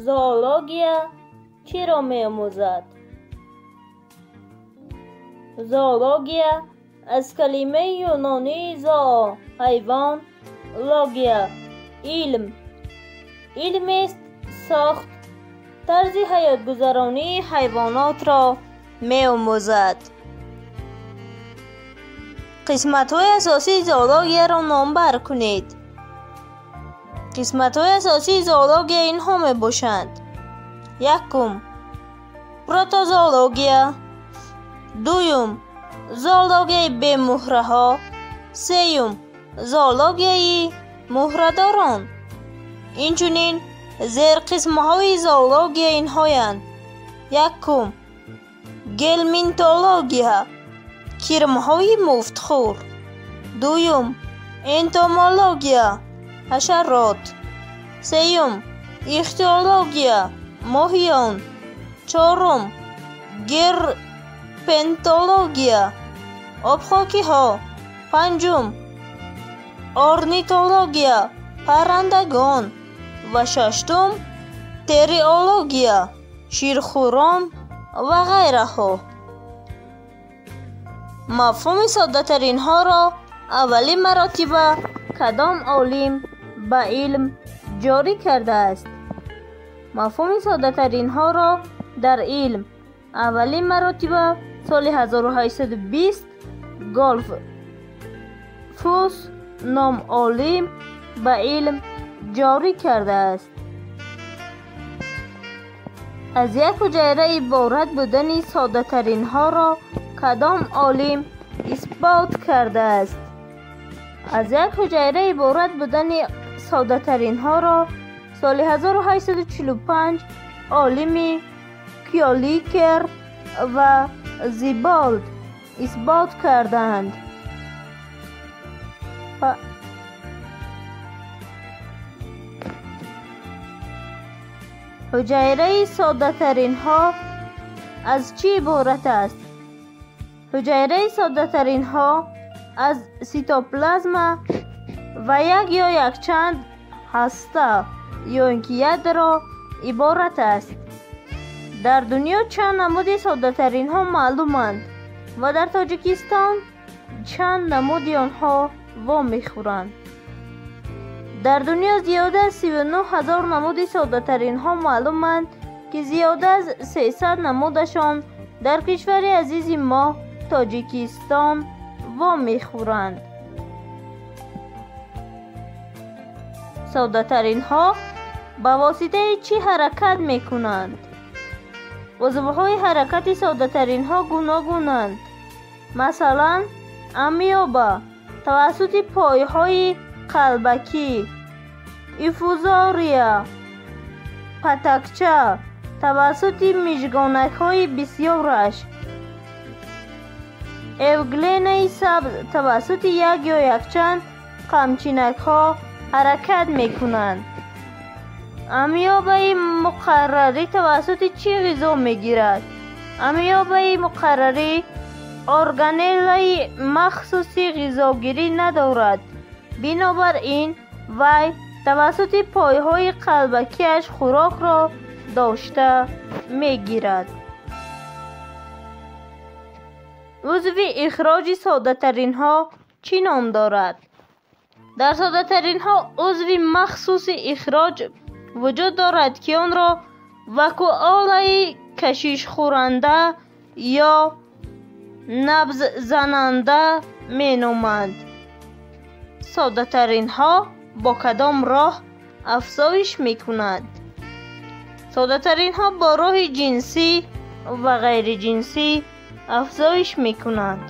Зоология чиро меомӯзад? Зоология аз калимаи юнонии зоо ҳайвон, логия илм. Илмест сохт, тарзи ҳаётгузаронии ҳайвонотро меомӯзад. Қисматҳои асосии зоологияро номбар кунед. Қисматҳои асосии зоология инҳо мебошанд: якум протозоология, дуюм зоологияи бемуҳраҳо, сеюм зоологияи муҳрадорон. Инчунин зерқисмҳои зоология инҳоянд: якум гелминтология, кирмҳои муфтхӯр, дуюм энтомология, ҳашарот, сеюм ихтиология, моҳиён, чорум герпентология, обхокиҳо, панҷум орнитология, паррандагон ва шаштум териология, ширхӯрон ва ғайраҳо. Мафҳуми соддатаринҳоро аввалин маротиба кадом олим ба илм ҷорӣ кардааст? Мафҳуми соддатаринҳоро дар илм аввалин маротиба соли 1820 Голфус ном олим ба илм ҷорӣ кардааст. Аз як ҳуҷайра иборат будани соддатаринҳоро кадом олим исбот кардааст? Аз як ҳуҷайра иборат будани соддатаринҳоро соли 1845 олими Кёликер ва Зиболд исбот карданд. Ҳуҷайраи соддатаринҳо аз чӣ иборат аст? Ҳуҷайраи соддатаринҳо аз ситоплазма ва як ё якчанд ҳаста ё ин ки ядро иборат аст. Дар дунё чанд намуди соддатаринҳо маълуманд ва дар Тоҷикистон чанд намуди онҳо вомехӯранд. Дар дунё зиёда аз 39 ҳазор намуди соддатаринҳо маълуманд, ки зиёда аз 300 намудашон дар кишвари азизи мо Тоҷикистон вомехӯранд. Соддатаринҳо ба воситаи чӣ ҳаракат мекунанд? Узвҳои ҳаракати соддатаринҳо гуногунанд. Масалан, амёба тавассути пойҳои қалбакӣ, инфузория патакча тавассути мижгонакҳои бисёраш, эвгленаи сабз тавассути як ё якчанд қамчинакҳо ҳаракат мекунанд. Амёбаи муқаррарӣ тавассути чӣ ғизо мегирад? Амёбаи муқаррарӣ органеллаи махсуси ғизогирӣ надорад. Бинобар ин вай тавассути пойҳои қалбакиаш хӯрокро дошта мегирад. Узви ихроҷи соддатаринҳо чӣ ном дорад? Дар соддатаринҳо узви махсуси ихроҷ вуҷуд дорад, ки онро вакуолаи кашишхӯранда ё набззананда меноманд. Соддатаринҳо бо кадом роҳ афзоиш мекунанд? Соддатаринҳо бо роҳи ҷинсӣ ва ғайриҷинсӣ афзоиш мекунанд.